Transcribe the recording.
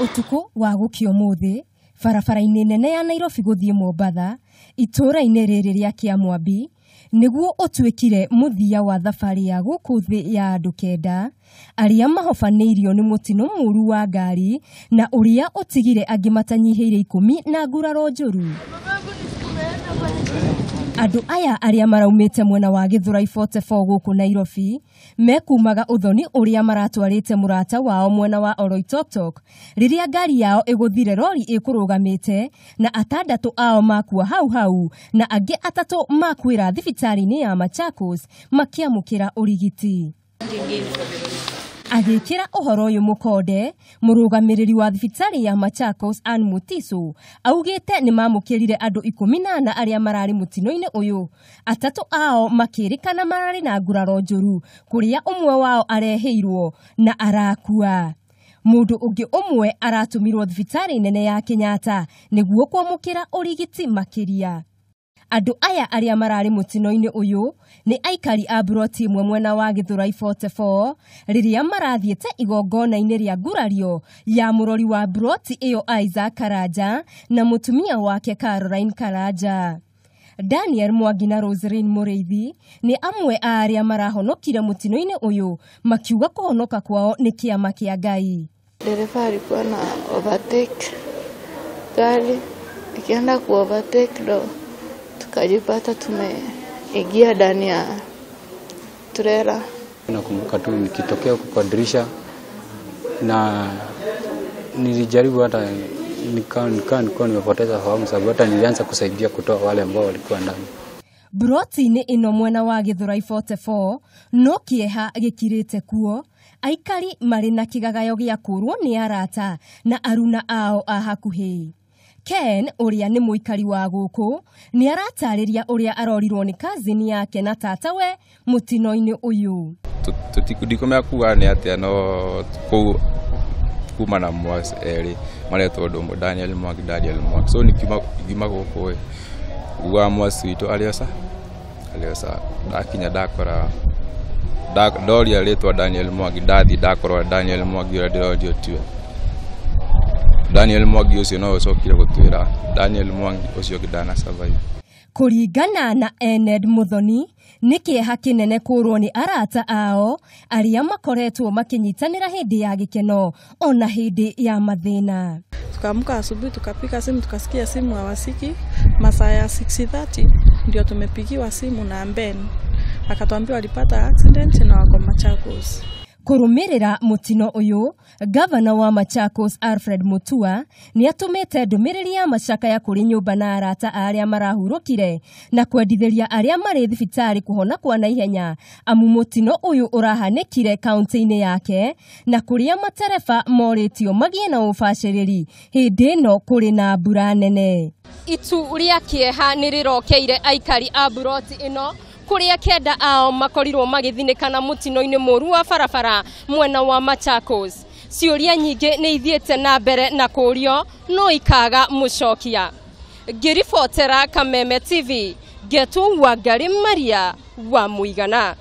Ũtukũ wa gũkĩa ũmũthĩ barabara-inĩ nene ya Nairobi gũthiĩ Mombatha itũũra-inĩ rĩrĩ rĩa Kĩamwambi nĩguo ũtuĩkire mũthia wa thabarĩ ya gũkũ thĩ ya andũ 9 arĩa mahobanĩirio nĩ mũtino mũru wa ngari na ũrĩa ũtigire angĩ matanyihĩire 10 na nguraro njũru. Andũ aya arĩa maraumĩte mwena wa Githurai 44 gũkũ Nairobi mekumaga ũthoni ũrĩa maratwarĩte mũrata wao mwena wa Oloitoktok rĩrĩa ngari yao ĩgũthire rori ĩkũrũgamĩte na 6 ao makua hau hau na angĩ 3 makuĩra thibitarĩ-inĩ ya Machakos makĩamũkĩra ũrigiti. Agĩkĩra ũhoro ũyũ mũkonde, mũrũgamĩrĩri wa thibitarĩ ya Machakos Ann Mutiso augĩte nĩ mamũkĩrire andũ 14 arĩa mararĩ mũtino-inĩ ũyũ, 3 ao makĩrĩkana mararĩ na nguraro njũru kũrĩa ũmwe wao areheirwo na arakua. Mũndũ ũngĩ ũmwe aratũmirwo thibitarĩ nene ya Kenyatta nĩguo kwamũkĩra ũrigiti makĩria. Andũ aya arĩa mararĩ mũtino-inĩ ũyũ nĩ aikari a mburoti ĩmwe mwena wa Githurai 44 rĩrĩa marathiĩte igongona-inĩ rĩa ngurario ya mũrori wa mburoti ĩyo Isaac Karanja na mũtumia wake Caroline Karanja. Daniel Mwangi na Roseline Mũrĩithi nĩ amwe a arĩa marahonokire mũtino-inĩ ũyũ makiuga kũhonoka kwao nĩ kĩama kĩa Ngai. Dereva alikuwa na overtake gari, ikienda ku overtake ndo tukajipata tumeingia ndani ya trela. Nakumbuka tu nikitokea kwa dirisha na nilijaribu hata nikaa nimepoteza fahamu sababu hata nilianza kusaidia kutoa wale ambao walikuwa ndani. Broti-inĩ ĩno mwena wa Githurai 44 no kĩeha gĩkirĩte kuo, aikari marĩ na kĩgagayo gĩa kũrwo nĩ arata na aruna ao a hakuhĩ. Ken ũrĩa nĩ mũikari wa gũkũ nĩ aratarĩria ũrĩa arorirwo nĩ kazini yake na tatawe mũtino-inĩ ũyũ. Tũtikumenya kuga nĩ atĩa no kũu kuma na Mwas erĩ maretwo ũndũ ũmwe, Daniel Mwangi, Daniel Mwangi. So nikiuma gũkũ ĩ ugaga Mwas witũ arĩ o sawa. Ndakinya ndakora ndoria rĩtwa Daniel Mwangi, ndathiĩ ndakorwo Daniel Mwangi ũrĩa ndĩrorio tiwe. Daniel Mwangi ũcio no ũcokire gũtwĩra Daniel Mwangi ũcio ũngĩ ndana survive. Kũringana na Ened Muthoni nĩ kĩeha kĩnene kũrwo nĩ arata ao arĩa makoretwo makĩnyitanĩra hĩndĩ ya gĩkeno ona hĩndĩ ya mathĩna. Tukaamka asubuhi tukapiga simu tukasikia simu hawasiki. Masaa ya 6:30 ndio tumepigiwa simu na Ben akatuambia walipata accident na wako Machakos. Kũrũmĩrĩra mũtino ũyũ, gavana wa Machakos Alfred Mutua nĩ atũmĩte ndũmĩrĩri ya macakaya kũrĩ nyũmba na arata arĩa marahurũkire na kwendithĩria arĩa marĩ thibitarĩ kũhona kwa naihenya amu mũtino ũyũ ũrahanĩkire kaunti-inĩ yake na kũrĩa matereba morĩtio magĩe na ũbacĩrĩri hĩndĩ ĩno kũrĩ na mbura nene. Itu rĩa kĩeha nĩ rĩrokeire aikari a mburoti ĩno kũrĩa 9 ao makorirwo magĩthinĩkana mũtino-inĩ mũru wa barabara mwena wa Machakos. Ciũria nyingĩ nĩ ithiĩte na mbere na kũũrio no ikaga mũcokia. Ngĩribotera Kameme TV, ngetwo Wangari Maria wa Mũigana.